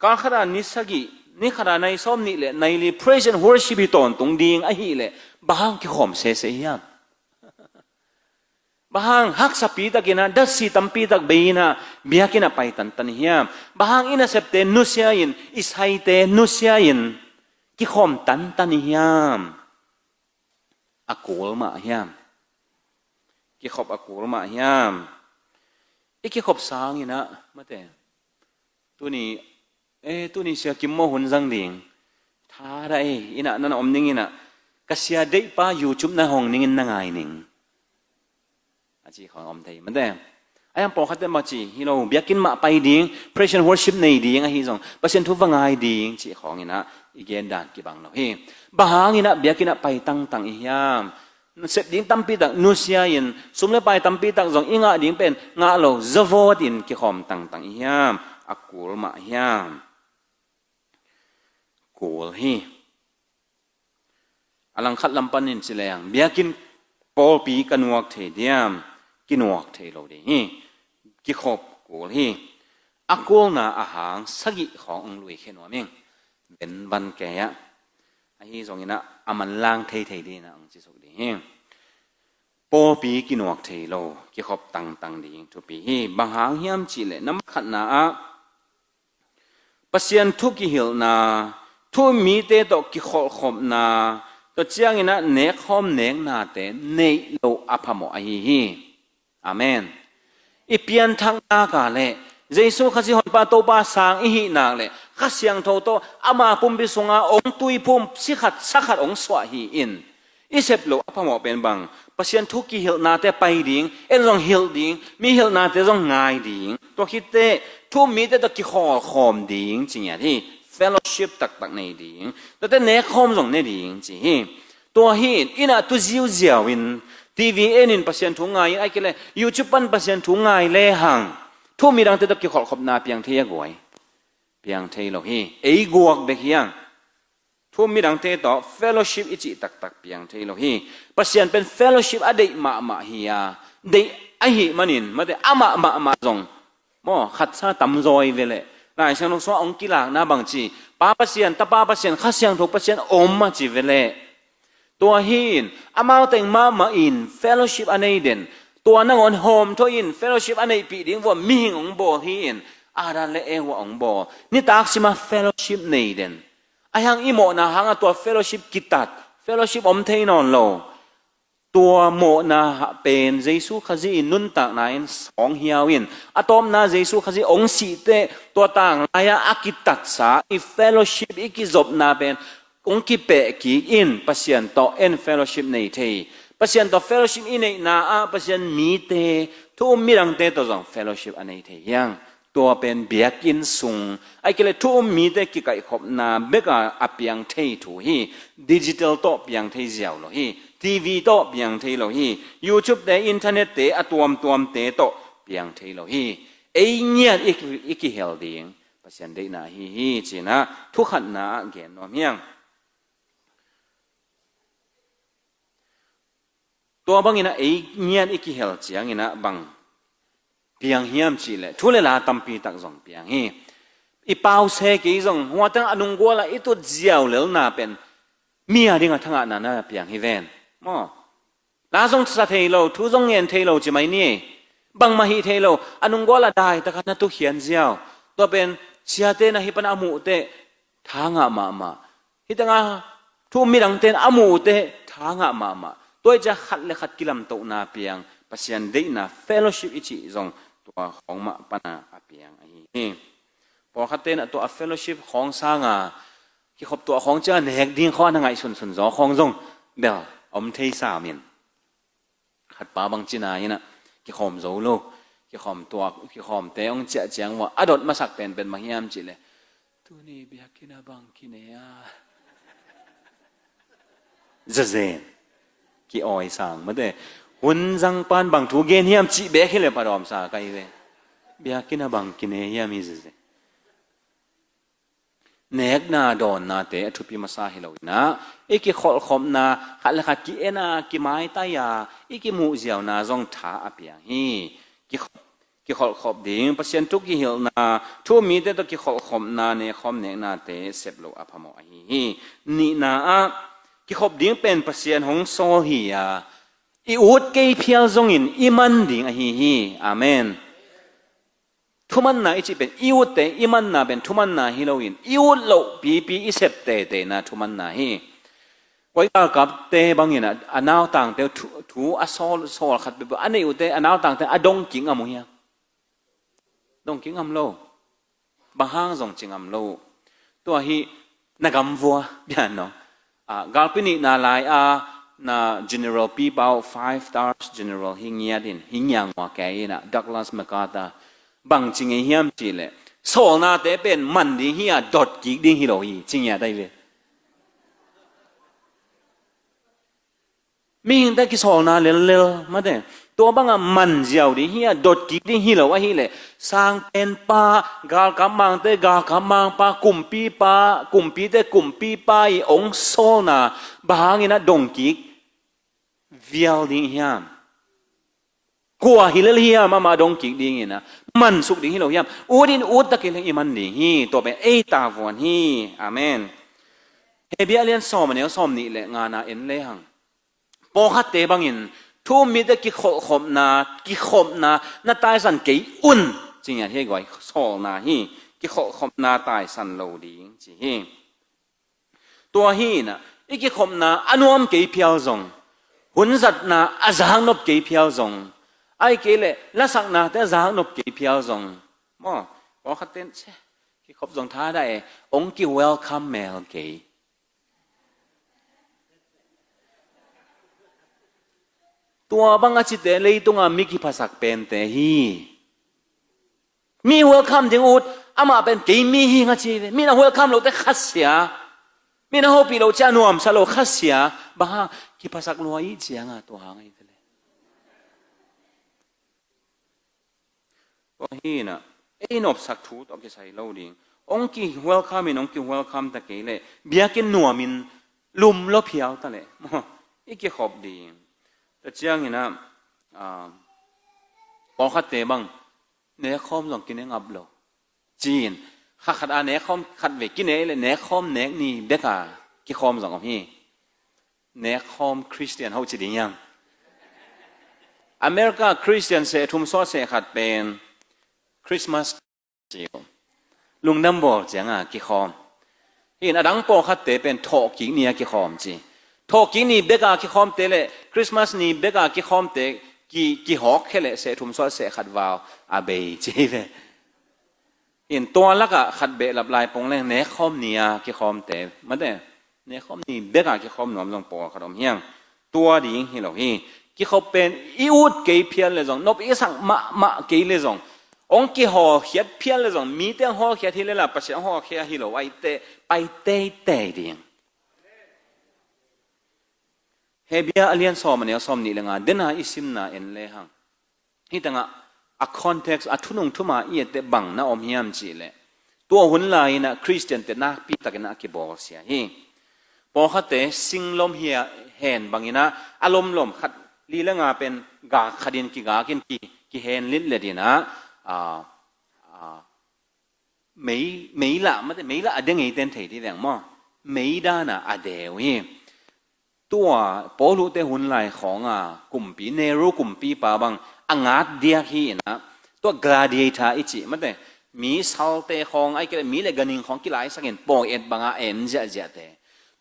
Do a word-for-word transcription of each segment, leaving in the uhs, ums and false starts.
Kal khat a ni sagih, ni khat a nai sawm nih le nai li praise and worship hi tawntung ding ahih leh, bang hang kikhawm sese hiam? Bang hang haksapi takin ah, datsi tampi tak bei in ah, biakinn ah pai tantan hiam? Bang hang i nasepte nusia in, i saite nusia in, kikhawm tantan hiam? A kul mah hiam? Kikhop a kul mah hiam? I kikhop sangin ah, mate, tuni, eh, tuni sia kim maw hun zang ding. Tha dah ei, in ah na na om ning in ah, ka sia deihpa YouTube na hong ning in na ngai ning, a ci khawng om thei, mate. A yang pawlkhatte mah ci hi lo, biakinn mah pai ding, praise and worship nei ding ahi zong, Pasian thu va ngai ding, ci khawng in ah i gen dan kibang lo hi. Bang hang in ah biakinn ah pai tangtang i hiam? Sep ding tampi tak nusia in, sum le pai tampi tak zong i ngah ding pen ngah lo, zavawt in kikhawm tangtang i hiam? A kul mah hiam? Kul hi. A langkhat lam panin ci leng, biakinn pawlpi ka nuak thei diam? Kinuak thei lo ding hi. Kikhop kul hi. A kulna a hang sagih khawng ong lui khia nuam ing. Venvan kei ah, ahi zongin ah a manlang theithei ding in ah ong ci suk ding hi. Pawlpi kinuak thei lo, kikhop tangtang ding thupi hi. Bang hang hiam cih leh, na makhatna ah, Pasian thu kihilhna, thu-um mite tawh kikholhkhopna, tua ciangin ah nekkhawm neknate neih loh a phamawh ahi hi. Amen. I pianthaknak ah le Jesu Khazih Honpa Topa sang i hih nak le Kha Siangtho tawh ama pumpi sunga ong tuiphum, si khat sa khat ong suah hi in, i sep loh a phamawh pen bang, Pasian thu kihilhnate pai ding, en zong hilh ding, mi hilhnate zong ngai ding, tua khitteh thu-um mite tawh kikhawlkhawm ding ci ngiat hi. Fellowship taktak nei ding, tuate nekkhawm zong ne ding ci hi. Tua hi in, inn ah tu ziauziau in, TV en in Pasian thu ngai in, ahih kei leh YouTube pan Pasian thu ngai lehang, thu-um midangte tawh kikholhkhopna piang thei a guai? Piang thei lo hi. Ei guak bek hi hang. Thu-um midangte tawh fellowship i cih taktak piang thei lo hi. Pasian pen fellowship a deih mahmah hi a, deih ahih manin, mate, amah mahmah zong maw, khat sa tamzaw hi ve leh, Lai Siangtho sungah ong kilakna bang ci, Pa Pasian, Tapa Pasian, Kha Siangtho Pasian om a ci ve leh, tua hi in, amau teng mahmah in fellowship a nei den, tua nangawn hawmthawh in fellowship a neihpih ding vua mihing ong bawl hi in, Adam le Eva ong bawl. Nitak sima fellowship nei den. Ahi hang i mawhna hangah tua fellowship kitat, fellowship om thei nawn lo. Tua mawhna pen Jesu Khazih in nuntakna in sawng hiau in, a tawpna Jesu Khazih ong sih teh, tua tanglai ah a kitatsa i fellowship, i kizopna pen ong kipeh kik in, Pasian tawh en fellowship nei thei. Pasian tawh fellowship i neihna ah Pasian mite, thu-um midangte tawh zong fellowship a nei thei hi hang. Tua pen biakinn sung, ahih kei leh thu-um mite kikaihkhopna bek a, a piang thei thu hi. Digital tawh piang thei ziau lo hi. TV tawh piang thei lo hi. YouTube te, internet te, a tuamtuamte tawh piang thei lo hi. Ei ngiat i, i kihel ding Pasian deihna ahi hi, ci-in ah thu khatna ah gen nuam hi hang. Tua bangin ah ei ngiat i kihel ciangin ah bang piang hiam cih leh, thu le la tampi tak zong piang hi. I pause kei zong, hua teng a nunggual ah i tut ziau lelna pen mi a ding a thangahna na piang hi ven. Maw? La zong sa thei lo, thu zong ngen thei lo ci mai ni. Bangmah hih thei lo, a nunggual ah daitak a na tukhian ziau. Tua pen siate na hih pan a muh teh, tha ngah mahmah. Hih tengah thu-um midangte in a muh uh teh, tha ngah mahmah. Tua hi ciah khat le khat kilamtohna piang, Pasian deihna fellowship i cih zong tua khawng mah pan a piang ahi hi. Pawlkhatte in ah tua a fellowship khawng sanga kikhop tuah khawng ciah nek ding khawng a na ngaihsunsun zaw khawng zong bel om thei sam in. Khatpa bang cina in ah, kikhawm zo lo, kikhawm tuak, kikhawmte hong ciah ciang uh a, a dot masak penpen bang hiam cih leh, tuni biakinn ah bang kine a, zazen, ki-awi sang mate. Hun zang pan bang thu gen hiam cih bek hi leh pha dawmsa ka hi ve. Biakinn ah bang kine hiam hi zazen. Nekna dawnnate a thupi masa hi lo in ah, i kikholhkhopna, khat le khat ki-en a, kimaitai a, i kimuhziauna zong tha a piang hi. Kikhop, kikholhkhop ding, Pasian thu kihilhna, thu-um mite tawh kikholhkhopna, nekhawm neknate sep loh a phamawh ahi hi. Nihna ah, kikhop ding pen Pasian hong sawl hi a, i ut kei phial zongin i man ding ahi hi. Amen. Thumanna i cih pen i utte, i manna pen thumanna hi loin, i ut loh pipi i sep teiteina thumanna hi. Koi galkapte bangin a, a nautangte thu, thu a sawl, sawl khat peuhpeuh a neih uhte, a nautangte a dongkik ngam uh hiam? Dongkik ngam lo. Bang hang zong ci ngam lo uh. Tua hi na gamvua bian no. Ah, galpi nihna lai a na general pipa uh, five stars general hi ngiat in, hi ngiang ua kei in a, Douglas MacArthur. Bang ci ngei hiam cih leh, sawlnate pen man ding hi a, dot kik ding hi lo hi, ci ngiat ai ve. Mihingte kisawlna lellel mate, tua banga man ziau ding hi a, dot kik ding hi lo ahileh, sangpenpa, galkap mangte galkap mangpa, kumpipa, kumpite kumpipa i ong sawlna bang hangin a dongkik vial ding hiam? Kua hi lel hiam, amah dongkik dingin a, mansuk ding hi lo hiam? Ut in ut tak hi leng i man ding hi, tua pen ei tavuan hi. Amen. Hebru a lian sawm a neu sawm nih le ngana en lehang, pawlkhatte bangin thu-um mite kikholhkhopna, kikhopna na taisan kei un, ci ngiat hi guai, sawlna hi, kikholhkhopna taisan lo ding ci hi. Tua hi in a, i kikhopna a nuam kei phial zong, hun zatna a zaknop kei phial zong, ahih kei leh lasaknate a zaknop kei phial zong, maw, pawlkhatte in, "Kikhop zong thadah e, ong ki welcome mel kei." Tua bang a cite leitunga mi kiphasak pente hi. Mi welcome ding ut, amah pen kei mi hi ing a ci ve. Mi na welcome lote khasia. Mi na hopih lo cia nuamsa lo khasia. Bang hang, kiphasak lua i cianga tua hang ahi ve le. Tua hi in a, ei nopsak thu tawh kisai lo ding. Ong ki welcome in, ong ki welcome ta kei leh, biakinn nuamin lum lo phial ta leh, i kikhop ding. Tua ciangin a, ah, pawlkhatte bang, nekhawm zong kine ngap lo. Ci-in, kha khat a nekhawm khat vei kine leh nekhawm nek ni bek a kikhawm zong om hi. Nekhawm Christian ho ci ding hiam? America Christian seh thum suah seh khat pen Christmas ci uh. Lungdam bawl cianga kikhawm. Hi in a dang pawlkhatte pen thawhkik ni a kikhawm ci. Thawhkik ni bek a kikhawmte leh Christmas ni bek a kikhawmte ki, kihawk khe leh seh thum suah seh khat val a bei ci ve. In tua lakah khat behlap lai pong leng nekhawm ni a kikhawmte, mate, nekhawm ni bek a kikhawm nuam zong pawlkhat om hi hang. Tua ding hi lo hi. Kikhop pen i ut kei phial leh zong, nop i sak mahmah kei leh zong, ong kihawlkhiat phial leh zong, mite ong hawlkhiat hi lel a, Pasian ong hawlkhiat hi lo ahih teh, pai teitei ding. Hebru a lian sawm a neu sawm nih le nga, den a i simna en lehang, hih tengah a context, a thunung thuma i et teh bang na om hiam cih leh, tua hun lai-in a Christian-te nakpi takin a kibawlsia hi. Pawlkhatte singlom hi a, hen bangin a, a lomlom khat, li le nga pen gak khatin kigakin ki, kihen litlet in a, a, a, mei, mei lah, mate, mei lah a de ngeite in thei dih veng maw? Mei dan a a de uh hi. Tua Paul uh te hun lai khawng a kumpi, Nero kumpipa bang a ngat diak hi in a, tua gladiator i cih, mate, mi salte khawng, ahih kei leh mi le ganhing khawng kilaisakin pawi et bang a en ziahziahte.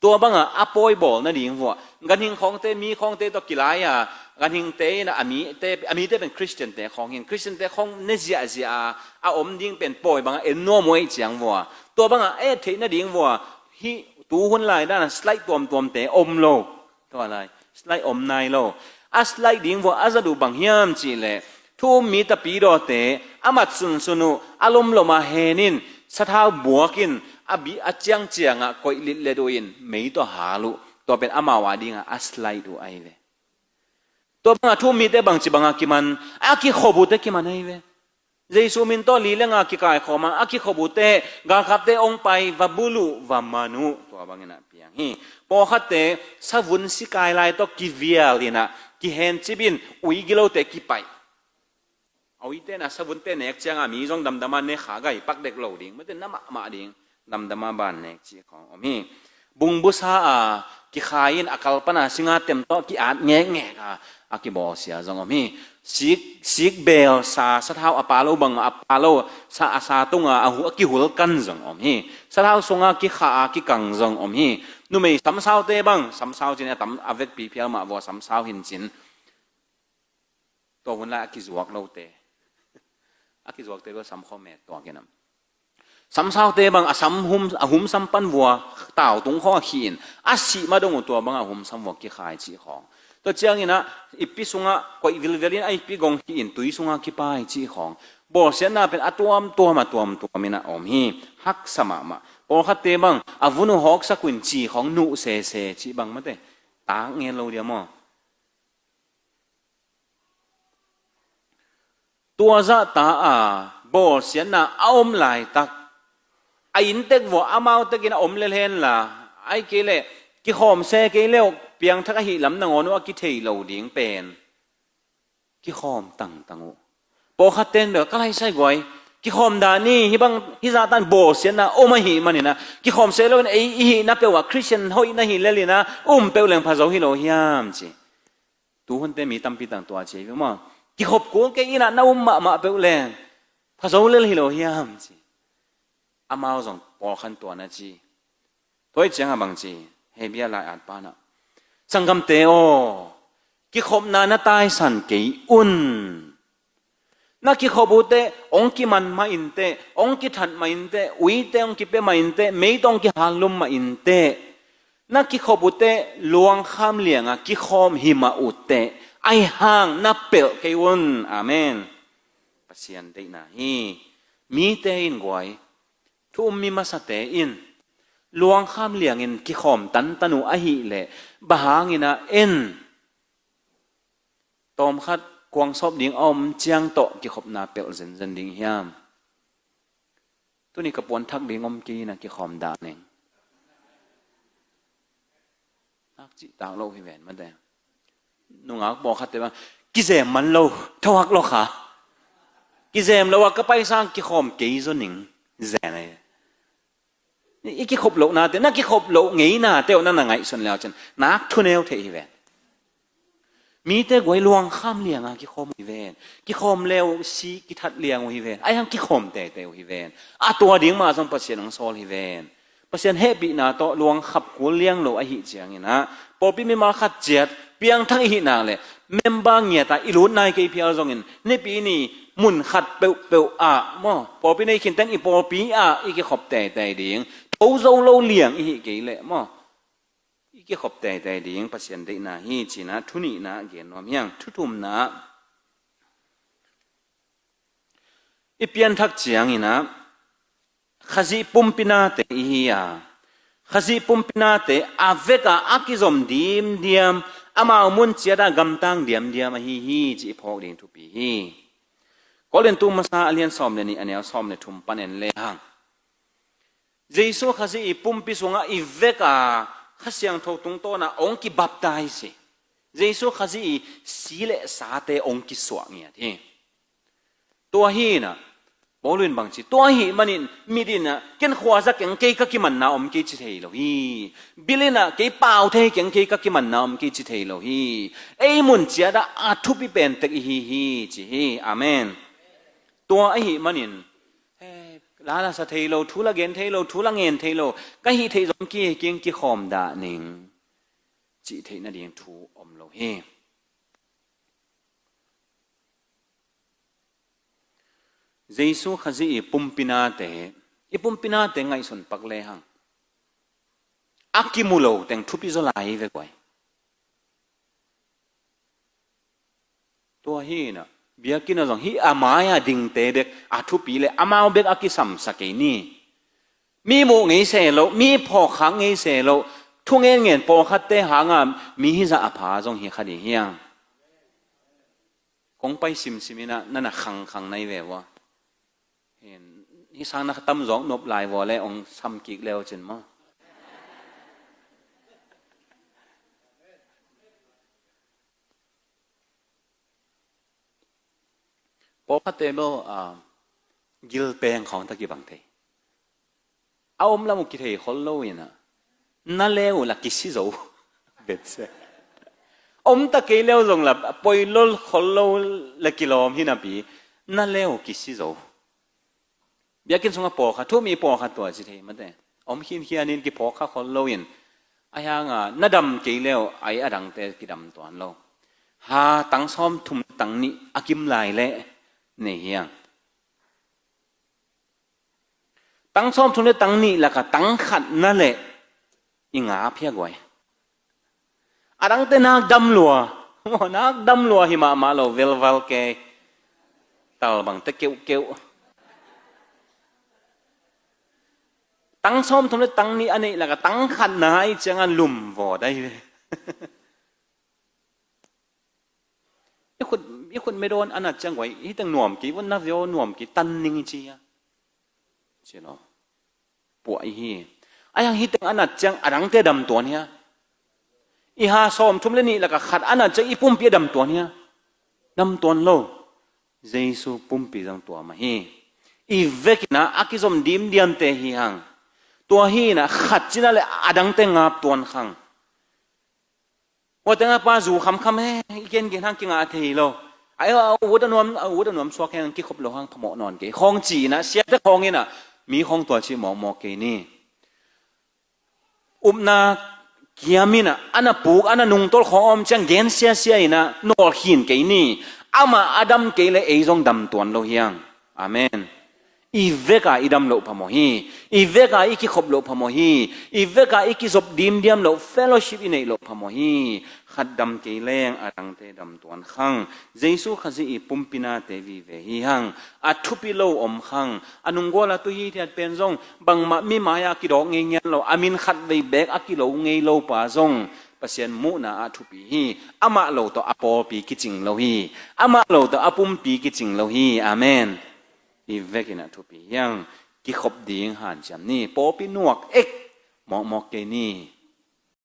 Tua bang a a pawi bawl nading vua, ganhing khawngte, mi khawngte tawh kilai a, ganhingte in a, a mite, a mite pen Christian-te khawng hi in, Christian-te khawng ne ziahziah a, a om ding pen pawi bang a en nuam uh ahih ciang vua, tua bang a a et theih nading vua, hih tu hun lai dan a slide tuamtuamte om lo. Tua lai slide om nai lo. A slide ding vua a zat uh bang hiam cih leh, thu-um mi tapidawte a mat sunsun uh, a lomlom a hen in, sathau buak in, a bi, a ciangciang ah koih litlet uh in, mei tawh hal uh. Tua pen amau a ding a a slide uh ahi ve. Tua bang a thu-um mite bangci bang a kiman, a kikhop uh teh kiman ahi ve. Jesu min tawh li le nga kikaikhawm a, a kikhop uh teh, galkapte ong pai, va bul uh, va man uh, tua bangin a piang hi. Pawlkhatte savun sikai lai tawh kivial in a, kihencip in, ui gilote kipaih. A uite na savunte nek cianga mi zong damdama ne kha gai pak dek lo ding. Mate na mahmah ding. Damdama ban nek cih khawng om hi. Bungbusa a kikhai in a kal pana singa tem tawh ki-at ngekngek a, a kibawlsia zong om hi. Sik, sik bel sa, sathau a pa lo bang a pa lo sa, a sa tunga a hu, a kihul kan zong om hi. Sathau sunga kikha a kikang zong om hi. Numei samsaute bang, samsau cin a tam a vekpi phial mah vua samsau hin cin. Tua hun lai a kizuak lote. A kizuakte bel samkhawm met tuak inam. Samsaute bang a sam hum, a hum sam pan vua tau tung khawng a khi in. A sih ma dong uh tua bang a hum sam vua kikhai cih khawng. Tua ciangin a ipi sungah koih vilvel in a ipi gong khi in tui sungah kipai cih khawng. Bawlsiatna pen a tuamtuam a tuamtuam in a om hi. Haksa mahmah. Pawlkhatte bang a vun uh hawksak uh in ci khawng nuh sese cih bang mate. Tak ngen lo dia maw. Tua zahta a bawlsiatna a om laitak a inntek vua amau tekin a om lel henla, ai kei leh kikhawm se kei leuh piangthak ahih lam nangawn uh a kithei lo ding pen kikhawm tangtang uh. Pawlkhat ten bel ka laisai guai kikhawm dah ni, hih bang hih zahtan bawlsiatna om ahih manin a kikhawm se loin ei i hihna peuh ah Khristian hoih na hi lelin a um peuh leng pha zo hi lo hiam ci. Tuhunte mi tampi tang tua ci hi ve maw? Kikhop kul kei in ah na um mahmah peuh leng pha zo lel hi lo hiam ci. Amau zong pawlkhan tua na ci. Tua ih ciangah bang ci, Hebru lai-at pan ah, sanggamte aw, kikhopna na taisan kei un. Na kikhop uh teh hong kiman mah in teh, hong kithat mah in teh, uite hong kipia mah in teh, mei tawh hong kihallum mah in teh, na kikhop uh teh luangkham liangah kikhawm hi mah uh teh, ahi hang na pelh kei un. Amen. Pasian deihna hi. Mite in guai, thu um mi masate in luangkham liangin kikhawm tantan uh ahih leh bang hangin ah en tawmkhat kuangsawp ding a om ciang tawh kikhopna pelh zenzen ding hiam? Tuni ka puanthak ding om kei in a kikhawm dah ning. Nak cihtak lo hi ven mate. Nungak pawlkhatte bang kizem man lo, thohak lo kha. Kizem lo a ka paisang kikhawm kei zaw ning. Zen ahi. I kikhop lohnate, na kikhop loh ngeinate uh na na ngaihsun leu cin nak thuneu thei hi ven. Mite guai luangkham lianga kikhawm uh hi ven. Kikhawm leu si kithat liang uh hi ven. Ahi hang kikhawm tete uh hi ven. A tua ding mah zong Pasian hong sawl hi ven. Pasian hehpihna tawh luangkhap kul liang lo ahih ciangin ah pawlpi mimal khat ciat piangthak i hih nak leh member ngiat ah i lut nai kei phial zongin Nipi ni mun khat peuhpeuh ah maw, pawlpi nei khinten i pawlpi ah i kikhop teitei ding. Tho zo lo liang i hih kei leh maw, i kikhop teitei ding. Pasian deihna hi cin ah thu nihna gen nuam hiang. Thu thumna, i pianthak ciangin ah Khazih pumpi nate i hi a, Khazih pumpi nate a vekah a kizom dimdiam, amau mun ciatah gamtang diamdiam ahi hi cih i phawk ding thupi hi. Korintu masa a lian sawm le nih a neu sawm le thum pan en lehang, Jesu Khazih i pumpi sungah i vekah Kha Siangtho tungtawnah hong kibaptise hi. Jesu Khazih i si le sate hong kisuah ngiat hi. Tua hi inah Paul in bangci, tua ahih manin mit inah ken khuaza keng kei ka kimanna om kei ci thei lo hi. Bil inah kei pau thei keng kei ka kimanna om kei ci thei lo hi. Ei mun ciatah a thupi pentek i hi hi ci hi. Amen. Tua ahih manin he, la la sa thei lo, thu la gen thei lo, thu la ngen thei lo, ka hih theih zong ki, ki, kikhawm dah ning cih theih nading thu om lo hi. Jesu Khazih i pumpi nate, i pumpi nate ngaihsun pak lehang a kimu lo teng thupi zaw lai hi ve guai. Tua hi inah biakinn ah zong hih a mai-a dingte bek a thupi le amau bek a kisamsa kei ni. Mi muh ngei se lo, mi phawkkhak ngei se lo, thu ngen ngen pawlkhatte hanga mi hizah a pha zong hi kha ding hiang. Kong pai simsim inah na na khangkhang nai ve vua. Hih sang na kha tamzawk nop lai vua le hong sam kik leu cin maw? Pawlkhatte bel, ah, gilpeng khawng tawh kibang thei. A om lam uh kithei khol lo in ah, na le uh la kisi zo. Betse. Om ta kei le uh zong la poilol khol lo la kilawm hi napi, na le uh kisi zo. Biakinn sungah pawlkhat, thu-um mi pawlkhat tua ci thei mate. Om khinkhian in kiphawk kha khol lo in, a hiang a na dam kei le uh, a i adangte kidam tuan lo. Ha, tang sawmthum tang nih a kim lai leh nei hiang. Tang sawmthum le tang nih lakah tang khat na leh i ngap hi a guai. Adangte nak dam lua. Nak dam lua hi mahmah lo, velval kei. Tal bangte keuhkeuh. Tang sawmthum le tang nih a neih lakah tang khat na i ciangah lum vawt ahi ve. I khut, i khut medawn a nat ciang guai, hih teng nuam kei, vun na veo nuam kei, tan ning i ci hia. Ci lo. Puah i hi. A hiang hih teng a nat ciang adangte dam tuan hia. I ha sawmthum le nih lakah khat a nat ciang i pumpi a dam tuan hia. Dam tuan lo. Jesu pumpi zong tua mah hi. I vekin ah a kizom dimdiamte hi hang. Tua hi in ah khat cina le adangte ngap tuan khang. Hua tengah pa zu khamkham he, i gengen hang kingah thei lo. Ai, a ut a nuam, a ut a nuam suak hang kikhop lo hang phamawh nawn kei. Khawng ci in ah, siate khawng in ah, mi khawng tua ci mawkmawk kei ni. Upna kiam in ah, a na puk, a na nungtol khawng om ciang gen siasia in ah, nawl khin kei ni. Amah a dam kei le ei zong dam tuan lo hiang. Amen. I veka i dam loh phamawh hi. I veka i kikhop loh phamawh hi. I veka i kizop dimdiam loh, fellowship i neih loh phamawh hi. Khat dam kei leng adangte dam tuan khang. Jesu Khazih i pumpi nate vive hi hang. A thupi lo om khang. A nunggual a tu hithiat pen zong bangmah mi mai-ah kidawk ngei ngian lo. A min khat vei beek a kilo ngei lo pa zong Pasian muhna ah thupi hi. Amah lo tawh a pawlpi kicing lo hi. Amah lo tawh a pumpi kicing lo hi. Amen. I vekin ah thupi hiang, kikhop ding hanciam ni, pawlpi nuak ek, mawkmawk kei ni,